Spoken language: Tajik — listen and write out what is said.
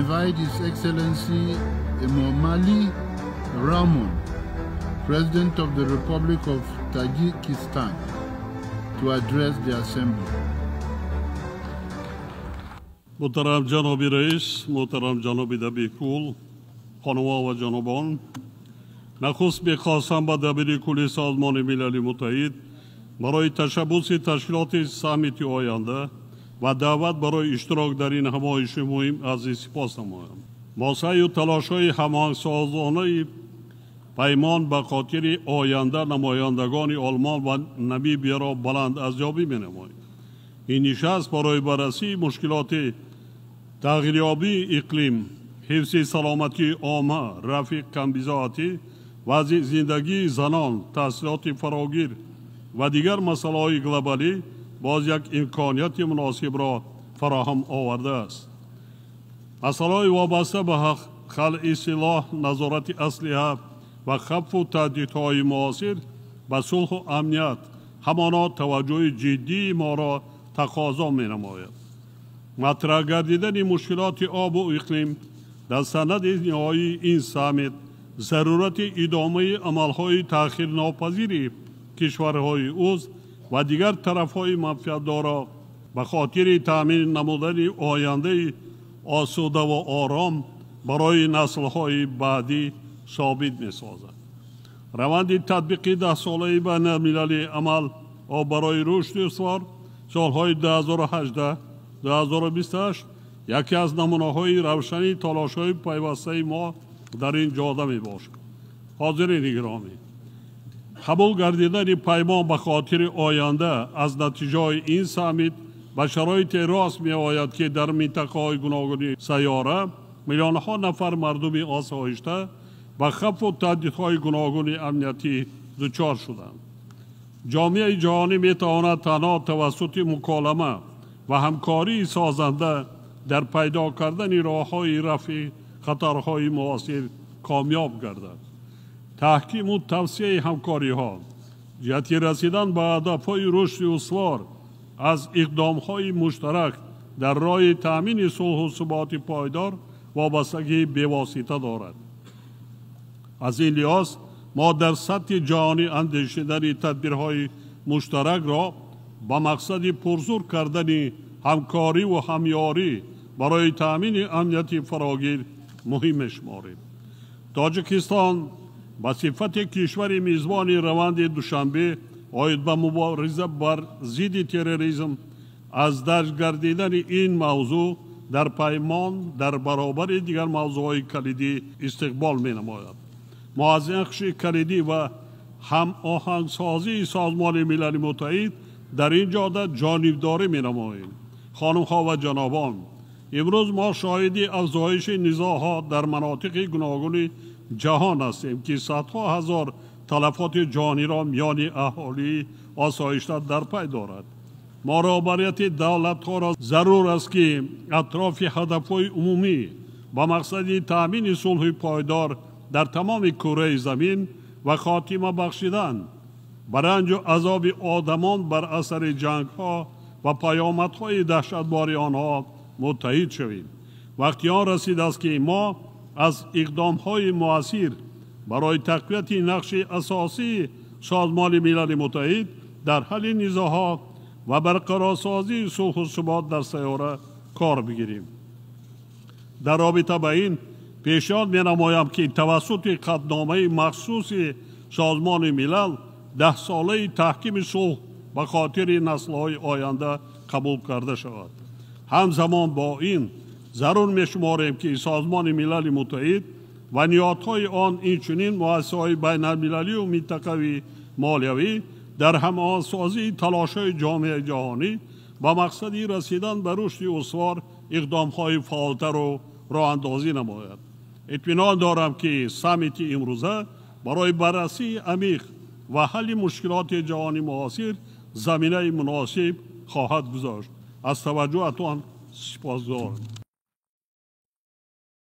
invite His Excellency Emomali Rahmon, President of the Republic of Tajikistan, to address the Assembly. Муҳтарам ҷаноби раис, муҳтарам ҷаноби дабиркул, хонумҳо ва ҷанобон, нахуст мехостам ба дабири кулли Созмони Милали Муттаҳид барои ташаббуси ташкилоти саммити оянда ва даъват барои иштирок дар ин ҳамоиши муҳим арзи сипос намоям. Бо саъю талошҳои ҳамоҳангсозонаи паймон ба хотири оянда намояндагони Олмон ва Намибияро баланд арзёбӣ менамоем. Ин нишаст барои баррасии мушкилоти тағйирёбии иқлим, ҳифзи саломатии омма, рафъи камбизоатӣ, вазъи зиндагии занон, таҳсилоти фарогир ва дигар масъалаҳои глобалӣ боз як имконияти муносибро фароҳам овардааст. Масъалаҳои вобаста ба халъи силоҳ, назорати аслиҳа ва хавфу таҳдидҳои муосир ба сулҳу амният ҳамоно таваҷҷӯҳи ҷиддии моро тақозо менамояд. Матраҳ гардидани мушкилоти обу иқлим дар санади ниҳоии ин саммит зарурати идомаи амалҳои таъхирнопазири кишварҳои узв ва дигар тарафҳои манфиатдорро ба хотири таъмин намудани ояндаи осуда ва ором барои наслҳои баъдӣ собит месозад. Раванди татбиқи даҳсолаи байналмилалии амал об барои рушди устувор солҳои 2018-2028 яке аз намунаҳои равшани талошҳои пайвастаи мо дар ин ҷода мебошад. Ҳозирини гиромӣ, қабул гардидани паймон ба хотири оянда аз натиҷаҳои ин саммит ба шароите рост меояд, ки дар минтақаҳои гуногуни сайёра миллионҳо нафар мардуми осоишта ба хавфу таҳдидҳои гуногуни амниятӣ дучор шуданд. Ҷомеаи ҷаҳонӣ метавонад танҳо тавассути муколама ва ҳамкории созанда дар пайдо кардани роҳҳои рафъи хатарҳои муосир комёб гардад. Таҳкиму тавсияи ҳамкориҳо ҷиҳати расидан ба ҳадафҳои рушди устувор аз иқдомҳои муштарак дар роҳи таъмини сулҳу суботи пойдор вобастагии бевосита дорад. Аз ин лиҳоз мо дар сатҳи ҷаҳонӣ андешидани тадбирҳои муштаракро ба мақсади пурзур кардани ҳамкориву ҳамёрӣ барои таъмини амнияти фарогир муҳим мешуморем. Тоҷикистон ба сифати кишвари мизбони раванди Душанбе оид ба мубориза бар зидди терроризм аз дарҷ гардидани ин мавзӯъ дар паймон дар баробари дигар мавзӯъҳои калидӣ истиқбол менамояд. Мо аз нақши калидӣ ва ҳамоҳангсозии Созмони Милали Муттаҳид дар ин ҷода ҷонибдорӣ менамоем. Хонумҳо ва ҷанобон, имрӯз мо шоҳиди афзоиши низоъҳо дар манотиқи гуногуни ҷаҳон ҳастем, ки садҳо ҳазор талафоти ҷониро миёни аҳолии осоишта дар пай дорад. Мо роҳбарияти давлатҳоро зарур аст, ки атрофи ҳадафҳои умумӣ ба мақсади таъмини сулҳи пойдор дар тамоми кураи замин ва хотима бахшидан ба ранҷу азоби одамон бар асари ҷангҳо ва паёмадҳои даҳшатбори онҳо муттаҳид шавем. Вақти он расидааст, ки мо аз иқдомҳои муассир барои тақвияти нақши асосии Созмони Милали Муттаҳид дар ҳалли низоъҳо ва барқарорсозии сулҳу субот дар сайёра кор бигирем. Дар робита ба ин пешниҳод менамоям, ки тавассути қатъномаи махсуси Созмони Милал даҳсолаи таҳкими сулҳ ба хотири наслҳои оянда қабул карда шавад. Ҳамзамон бо ин зарур мешуморем, ки Созмони Милали Муттаҳид ва ниҳодҳои он, инчунин муассисаҳои байналмилалию минтақавии молиявӣ дар ҳамоҳангсозии талошҳои ҷомеаи ҷаҳонӣ ба мақсади расидан ба рушди устувор иқдомҳои фаъолтару роҳандозӣ намояд. Итминон дорам, ки саммити имрӯза барои баррасии амиқ ва ҳалли мушкилоти ҷаҳони муосир заминаи муносиб хоҳад гузошт. Аз таваҷҷӯҳатон сипосгузорам.